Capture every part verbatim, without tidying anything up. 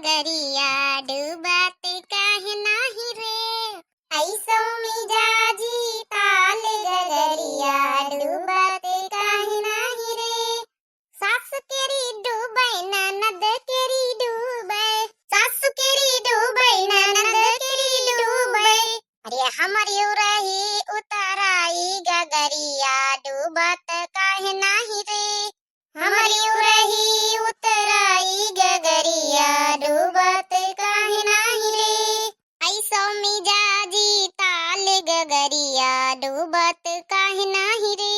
गगरिया डूबत काहे नाही रे, ऐसो मिजाजी ताल गगरिया डूबत काहे नाही रे। सास केरी डूबै, ननद केरी डूबै, सास केरी डूबै, ननद केरी डूबै। अरे हमरी उरही उतराई गगरिया डूबत काहे नाही रे। हमरी उरही उतराई गगरिया डूबत काहे नाही रे। ऐसो मिजाजी ताल गगरिया डूबत काहे नाही रे।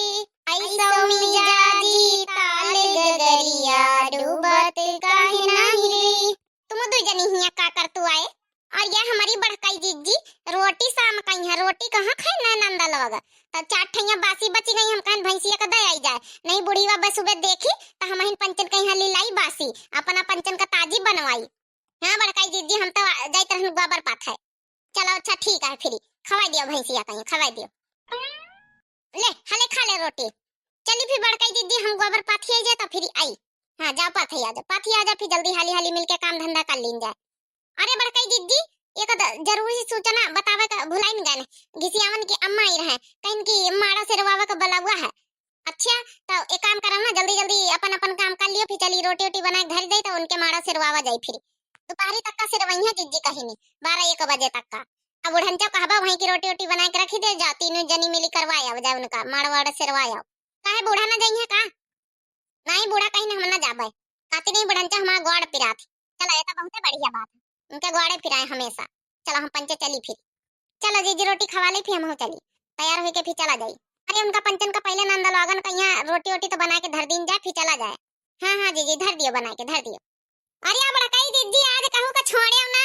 ऐसो मिजाजी ताल गगरिया डूबत काहे नाही रे। तुम दू जनी हियाँ का करतू आए? और ये हमरी बड़काई जिज्जी रोटी साम कइहैं, रोटी कहाँ खाए ना नंदा लोग। त चार ठइया बासी बची गई, हम कहन भैंसिया का दे आई जाए, नहीं बुढ़ीवा बस सुबह देखी त हमहिन पंचन कइहाँ लिलाई बासी, अपना पंचन का ताजी बनवाई। हाँ बड़काई जिज्जी, हम तो आ-, जाइत रहन गोबर पाथै। चलो अच्छा ठीक है, फिरी खवाई दियो भैंसिया कइहाँ, खवाई दियो। ले हले खा ले रोटी। चली फिर बड़काई जिज्जी, हम गोबर पाथी आई जाए तो फिर आई। हाँ जाओ पाथी आ जाओ, पाथी आ जाओ, फिर जल्दी हाली हाली मिलके काम धंधा कर लीन जाए। अरे बड़काई जिज्जी, एक द-, जरूरी सूचना बतावे का भुलाइन गए। घिसियावन की अम्मा आई रहे, कहिन की माड़ा सेरवावे का बलौआ है। अच्छा, तो एक काम करब ना, जल्दी जल्दी अपन अपन काम कर लियो, फिर चली रोटी वोटी बनाए के धर दे, तो उनके माड़ा सेरवावा जाई फिर। दोपहरी तक का सेरवइहैं जिज्जी कहिनी, बारह एक बजे तक का। अब बुढ़ंचा कहबा वहीं की रोटी वोटी बनाए के रखी दे, जा तीनों जनी मिली करवाए आओ, जा उनका माड़ा वाड़ा सेरवाए आओ। काहे बूढ़ा ना जइहैं का? नहीं बूढ़ा कहिन हम ना जाबै। कहती नहीं बुढ़ंचा हमारा गोड़ पिरात। चलो ये तो बहुते बढ़िया बात है, उनके गोड़े पिराए हमेशा। चलो हम पंचे चली फिर। चलो जिज्जी रोटी खवा ले फिर हमहू चली, तैयार होके फिर चला जाई। अरे उनका पंचन का पहले नंदा लोगन कइहाँ रोटी वोटी तो बनाए के धर दीन जाए, फिर चला जाए। हाँ हाँ जिज्जी धर दियो बनाए के, धर दियो। अरे बड़काई जिज्जी आज कहूँ का छोड़े ना,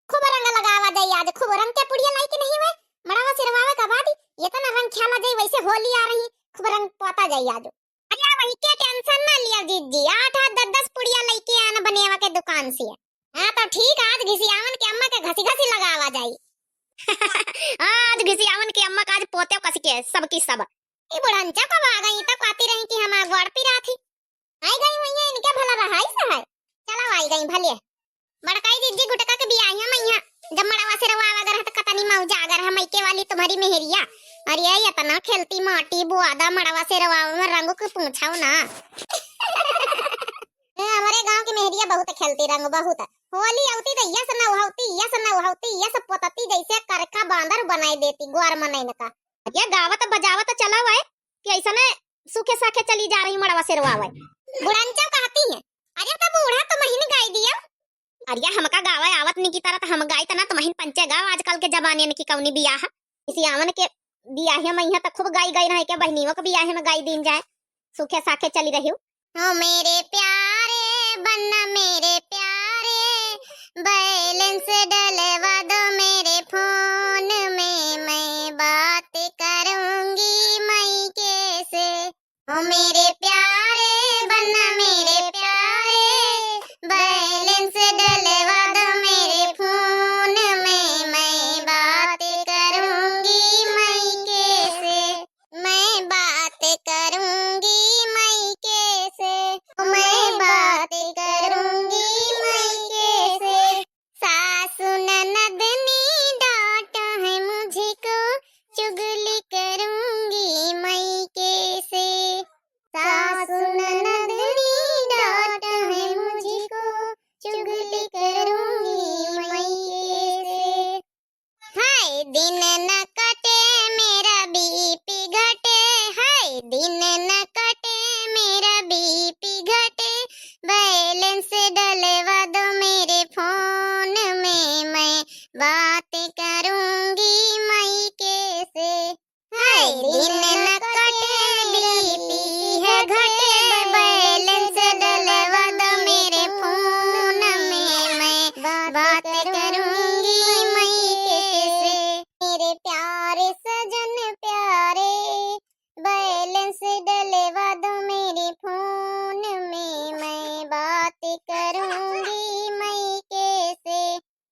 खूब रंग लगावा जाई आज, खूब रंग के पुड़िया लाई के नहीं हुए, मड़वा सिरवावे का बाद ये तो ना रंग खेला जाई, वैसे होली आ रही, खूब रंग पोता जाई आज। अरे वही के टेंशन ना लिया जिज्जी, आठ आठ दस दस पुड़िया लइके आना बनेवा के दुकान से। हाँ तो ठीक, आज घिसियावन के अम्मा के घसी घसी लगावा जाई। हाँ, आज घिसियावन के अम्मा का आज पोते कस के सब की सब। ई बुढ़ंचा कब आ गई, तब कहती रही कि हमार गोड़ पिरात ही। आई गई हुई है, इनके भला रहाई सहाय। चलो आई गई भले। बड़काई जिज्जी गुटका के बियाहिया मइहाँ जब मड़वा सेरवावा गर है तो कतनी मौजा अगर है मइके वाली तुम्हारी मेहरिया। अरे इतना खेलती माटी बुआदा मड़वा सेरवावा में रंग के पूछो ना। ए, हमरे गाँव की मेहरिया बहुत खेलती रंग बहुत। होली औती तो यस न उहौती, यस न उहौती, यस पोतती जैसे करखा बांदर बनाई देती ग्वार मनइन का। ये गावत बजावत चला हुआ है कि ऐसने सूखे साखे चली जा रही मड़वा सेरवावे। बुढ़ंचा कहती है, अरे तो बूढ़ा तो महीन गाई दियो। अरे हमका गावे आवत नहीं की तरह तो हम गाई तना, तो महीन पंचे गाओ। आजकल के जमाने में की कौनी बियाह, इसी आवन के बियाहे में यहाँ तो खूब गाई गई रहे, के बहनियों के बियाहे में गाई दीन जाए, सूखे साखे चली रही। ओ मेरे प्यारे, बन्ना मेरे प्यारे, बैलेंस डलवा दो मेरे फोन में, मैं बात करूंगी मइके से। ओ मेरे प्यारे, बन्ना मेरे प्यारे, बैलेंस डलवा दो मेरे फोन में, मैं बात करूंगी मइके से, मैं बात करूंगी मइके से, मैं बात करूंगी मइके से। सासु ननद ने डांटा है मुझको, चुगली करूंगी मइके से। सासु ननद ने डांटा है मुझको, चुगली करूंगी मइके से। हाय दिन न कटे मेरा बीपी घटे, हाय दिन न कटे मेरा बीपी घटे, बैलेंस डलवा दो मेरे फोन में, मैं बात करूंगी मइके से। हाय दिन न कटे बीपी है घटे, बैलेंस डलवा दो मेरे फोन में, मैं बात करूंगी मइके से। मेरे प्यारे सजन प्यारे, बैलेंस डलवा दो मेरे फोन में, मैं बात करूंगी मइके से।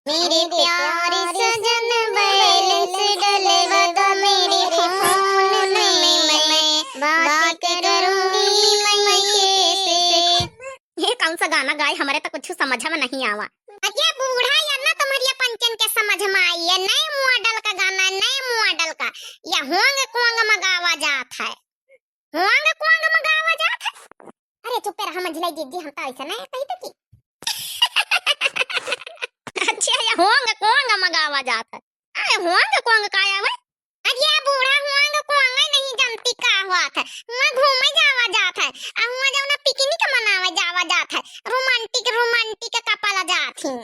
मेरे प्यारे सजन बैलेंस डलवा दो मेरे फोन में, मैं बात करूंगी मइके से। ये कौन सा गाना गाए, हमारे तो कुछ समझ में नहीं आवा। बच्चन के समझ में आई है, नए model का गाना है, नए model का। या होंग कोंग में गावा जात है, होंग कोंग में गावा जात है। अरे चुप्पे रहा मंझिलाई दीदी, हम तो ऐसा नहीं कही तो की। अच्छा, या होंग कोंग में गावा जात है। अरे होंग कोंग का आवे? अरे बूढ़ा, होंग कोंग नहीं जानती का होत है? हुआं घूमे जावा जात है, आ हुआं जौना picnic मनावे जावा जात है, romantic, romantic couple जात ही।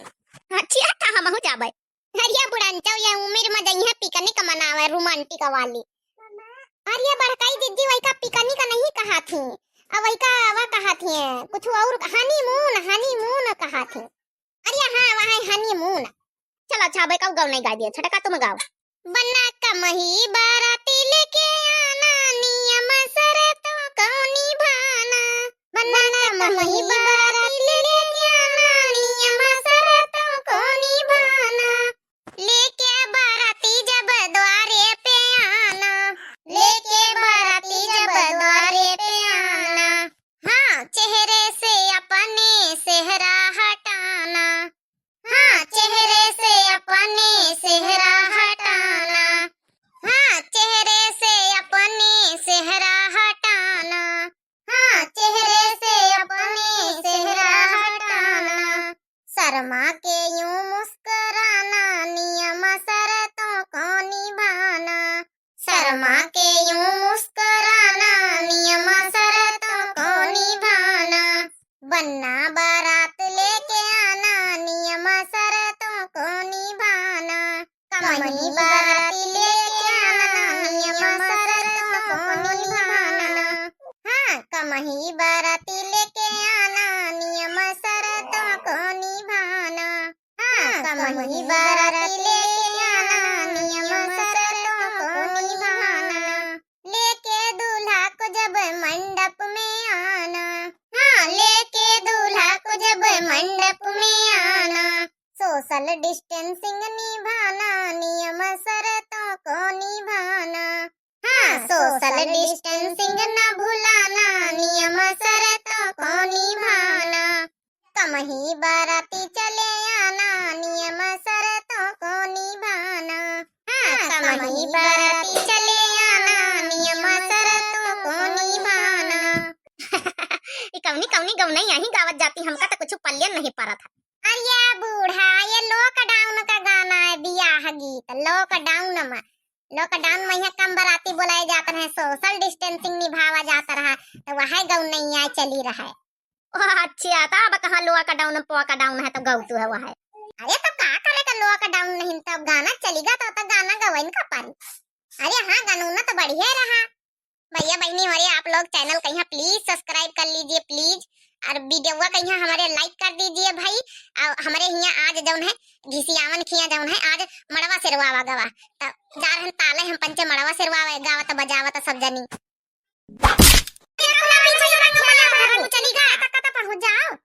अच्छा, त हमहू जाबे। अरे बुढ़नचौ, ये उमिर में जइहे picnic मनावे, romantic वाली। अरे बड़काई जिज्जी, वही का picnic नहीं कहा थी, अब वही का वह कहा थी, कुछ और honeymoon, honeymoon कहा थी। अरे हाँ, वहाँ honeymoon। चलो अच्छा, अब एक और गाना गाय दिया, छटका तुम गाओ। बना कमही बाराती लेके आना, नियम शर्तों को निभाना। बना कमही बाराती लेके आना, नियम शर्तों को निभाना। लेके बाराती जब द्वारे पे आना, लेके बाराती जब द्वारे पे आना। हाँ, चेहरे से अपने सेहरा हटाना। हाँ, चेहरे से अपने सेहरा हटाना। हाँ, चेहरे से अपने सेहरा हटाना। हाँ, चेहरे से अपने सेहरा हटाना। शर्मा के यूं मुस्कुराना, नियम शर्तों को निभाना। शर्मा के यूं मुस्कुराना, नियम शर्तों को निभाना। बनना बारात लेके आना, नियम शर्तों को निभाना। कमही बाराती लेके आना, नियम शर्तों को निभाना। हाँ, कमही बाराती लेके आना, नियम शर्तों को निभाना। हाँ, कमही बाराती लेके आना, नियम शर्तों को निभाना। लेके दूल्हा को जब मंडप में आना। हाँ, लेके दूल्हा को जब मंडप में आना। Social distancing निभाना, नियम शर्तों को निभाना। हाँ, social distancing न भुलाना, नियम शर्तों को निभाना। कमही बाराती चले आना, नियम शर्तों को निभाना। हाँ, कमही बाराती चले आना, नियम शर्तों को निभाना। ई कौनी कौनी गौनई यहीं गावत जाती, हमका तो कुछ पल्ले नहीं परत है। अरे बूढ़ा, ये lockdown का गाना है, बियाह गीत। Lockdown में, lockdown में यहाँ कम बराती बोलाए जात रहे, social distancing निभावा जात रहा, तो वह गौनैया चली रहा है। ओ अच्छा, तो अब कहाँ lockdown, pockdown है तो गौतू है वह। अरे तो का करे का lockdown नहीं, तो गाना चली गा तो, तो गाना गवन का पारी। अरे हाँ, गाना तो बढ़िया रहा। भैया बहनी हमारे, आप लोग channel कहीं please subscribe कर लीजिए please, और video कहीं हमारे like कर दीजिए भाई। और हमारे हियाँ आज जौन है घिसियावन खिया जौन है आज मड़वा सिरवावा गवा, तो जा रहन ताले हम पंचे मड़वा सिरवावे गावत बजावत सब जनी। चली गा, पहुँच जाओ।